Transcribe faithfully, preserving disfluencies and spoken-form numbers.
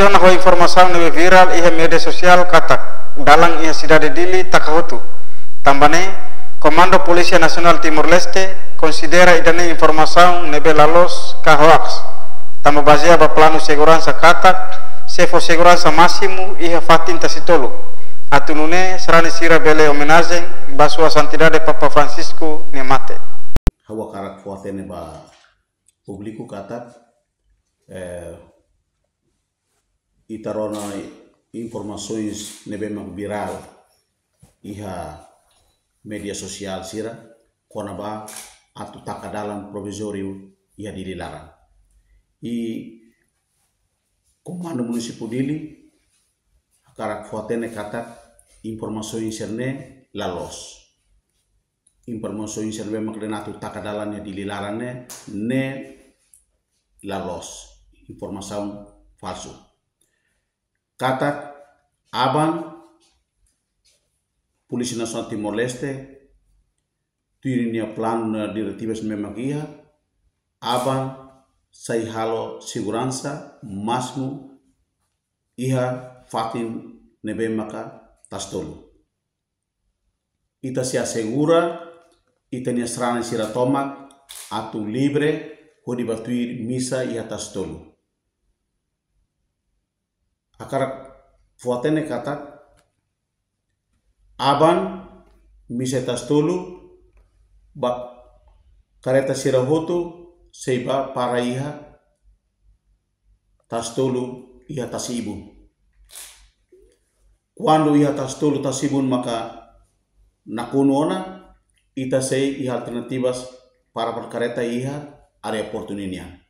Rona ho informasaun ne'ebé virál iha média sosiál katak dalan iha sidade Dili taka hotu. Tanba ne'e, Komandu Polísia Nasionál Timor-Leste konsidera ida-ne'e informasaun ne'ebé la loos ka hoax. Tanba bazeia ba planu seguransa katak sei fó seguransa másimu iha fatin Tasitolu, atu nune'e sarani sira bele omenajen ba Sua Santidade Papa Francisco nia mate. Ha'u hakarak fó-hatene ba públiku katak, eh, ita rona informasaun ne'ebé mak virál iha média sosiál sira kona-ba atu taka dalan provizóriu iha Dili laran. I Komandu Munisípiu Dili hakarak fó-hatene katak informasaun sira-ne'e la loos. Informasaun sira ne'ebé mak dehan atu taka dalan iha Dili laran ne'e, ne'e la loos. Informasaun falsu. Katak aban Polísia Nasionál Timor-Leste tuir nia planu no diretivas ne'ebé mak iha, aban sei halo seguransa másimu iha fatin ne'ebé maka Tasitolu. Ita sei asegura ita-nia sarani sira tomak atu livre hodi bá tuir misa iha Tasitolu. Hakarak fó-hatene katak aban misa Tasitolu ba kareta sira hotu sei bá para iha Tasitolu iha tasi-ibun. Kuandu iha Tasitolu tasi-ibun maka nakonu ona, ita sei iha alternativas para, para kareta iha área portu ninian.